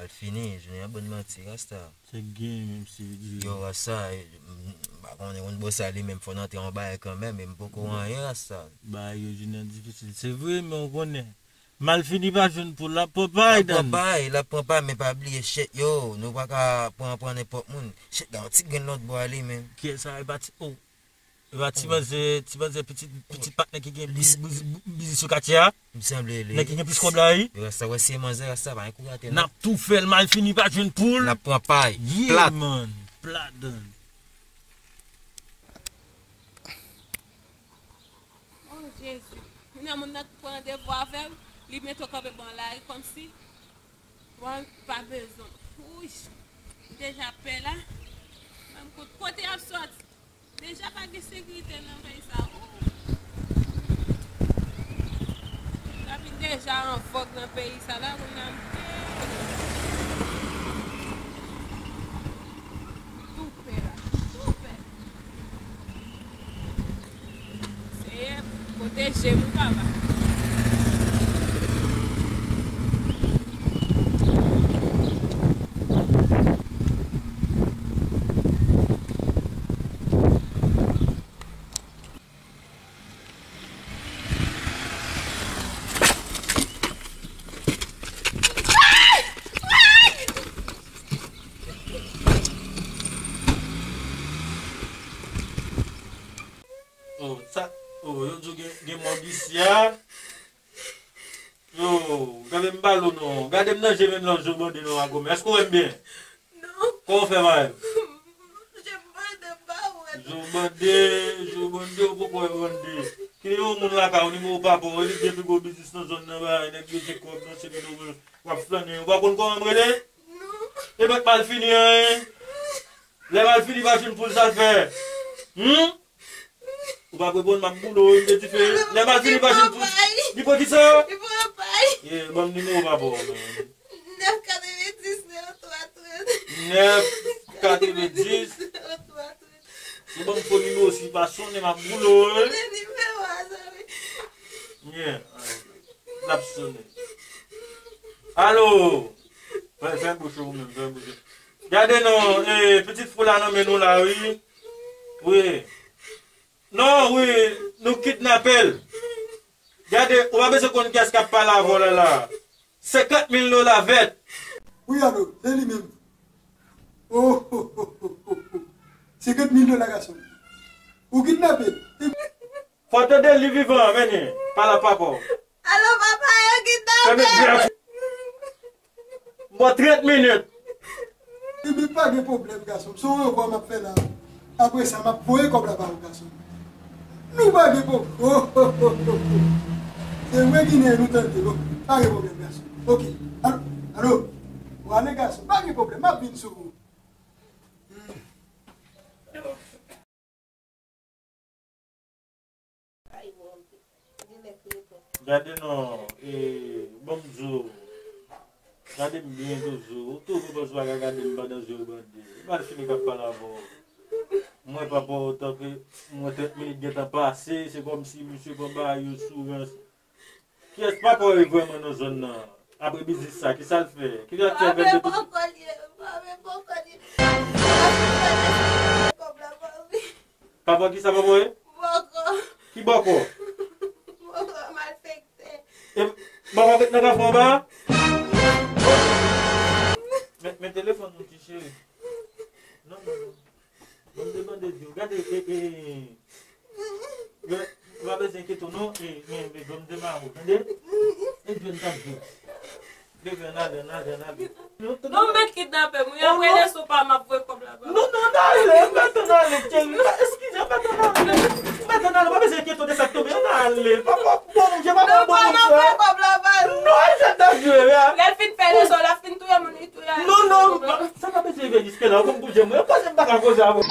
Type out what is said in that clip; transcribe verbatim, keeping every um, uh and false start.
Fini, jounen an bann manti, rasta. Se gen menm si li di. Yo, rasta, m pa konnen konn bò sa li menm, fò n antre yon bagay kanmenm, men m poko anyen, rasta. Bagay yo jounen an difisil. Se vre, men w konnen. Malfini pa jwenn poul, l ap pran pay, Dani. L ap pran pay, l ap pran pay, men pa bliye, chèt yo, nou pa ka pran, pran nenpòt moun. Chèt, gade yon ti grenn lòt bò a li menm. Kiyès sa, e pa ti, oh. E pa ti manzè, ti manzè pitit, pitit patnè ki gen bizi, bizi, bizi sou katye a. M sanble li. Nèg ki gen plis kòb la, wi. Yo, rasta, wè se manzè, rasta, pa enkouraje non. N ap tou fè l, Malfini pa jwenn poul. L ap pran pay. Yeah, plat. Man. Plat, Dani. Oh, Jezi. Kounye a moun nan ki pran randevou avè m, li mete w kanpe bò lari kòmsi, bon, pa bezwen. Wouy, m deja pè la. Ban m kout, kote y ap sòti? Deja pa gen sekirite nan peyi sa. Wouy. Lapin deja an vòg nan peyi sa la, kounye a m pè. Tou pè la, tou pè. Seyè, pwoteje m, wi, papa. Oh, sa, oh, yo di w gen, gen mòg isi a. Yo, gade m ba l ou non. Gade m nan je menm lè w jwe bande non a gomè. Èske w wè m byen? Non. Kòman w fè pa wè m? Je m bande, m pa wè l. Je w bande, je w bande, ou poko wè bande. Ki nimewo moun lakay ou, nimewo papa w, li gen pi gwo biznis nan zòn nan, bagay, nèg yo gen kòb nan se nimewo w ap flannen. Ou pa konn kòman m rele? Non. E mèt Malfini an, hein? Lè Malfini pa jwenn poul sa l fè. Hmm? Ou p ap reponn, m ap boule w, m te dife. Lè Malfini pa jwenn pou. Li pran kisa? Li pran pay. Ye, ban m nimewo papa w, man. Nèf katrevendis zewo twa trant. Nèf katrevendis zewo twa trant. Ou ban m fo nimewo, si pa sonnen, m ap boule w, wi. Konnen nimewo a, zanmi. Ye, l ap sonnen. Alo! Fè, fè bouch ou menm, fè bouch ou. Gade non, eh, pitit fou la nan men nou la, wi. Wi. Non, wi, nou kidnape l. Gade, ou pa bezwen konn kiyès k ap pale avè w la, la. Senkant mil dola vèt. Wi, alo, se li menm. Oh, oh, oh, oh, oh, oh. Senkant mil dola, gason. Ou kidnape l. Fò w tande li vivan, mennen. Pale ak papa w. Alo, papa, yo kidnape m. Bon, trant minit. Ebyen, pa gen pwoblèm, gason m. Se yon ranvwa m ap fè la. Apre sa, m ap voye kòb la ba ou, gason m. Nou pa gen pwoblèm. Oh, oh, oh, oh, oh. Se vre Ginen nou tande, non. Pa gen pwoblèm, gason m. Oke. Alo, alo. W ale, gason m. Pa gen pwoblèm. M ap vin sou ou. Hmm. Gade non, e, ban m di w, gade m byen toujou, ou toujou panse w pa ka gade m pandan je w bande. Malfini k ap pale avè w. Mwen pa pa w tanke mwen trant minit gentan pase, se kòmsi misye pran bagay yo sou rans. Kiyès papa w ye vrèman nan zòn nan? Apre biznis sa, kisa l fè? Kisa l fè? Papa m bòkò l ye, papa m bòkò l ye. Kòb la pa wi. Papa w kisa papa w ye? Bòkò. Ki bòkò? Bòkò malfektè. E bòkò k ret nan kafou anba a? Men, men telefòn nou ti cheri. Non, non, non. Ban m demande di w. Gade, e, e, e. Yo, ou pa bezwen enkyete w non. E, men, men, ban m demare w, tande? E, jwenn tande. Bebe, ann ale, ann ale, ann ale. Non, ou mèt kidnape m, wi. Apre leson pa m ap voye kòb la ba ou. Non, non, ann ale, m mèt ann ale, cheri. Eskize, m mèt ann ale. M mèt ann ale, ou pa bezwen enkyete w de sa k tonbe, ann ale. Papa, bon, Bondye, papa, bon moun sa. Non, pa m ap voye kòb la ba nou. Non, e jwenn tande, ya. Lè l fin fè leson, l ap fin touye moun, wi. Non, non, sa pa bezwen rive jiske la, ou konn bouje mwen, koze m pa ka koze avè w.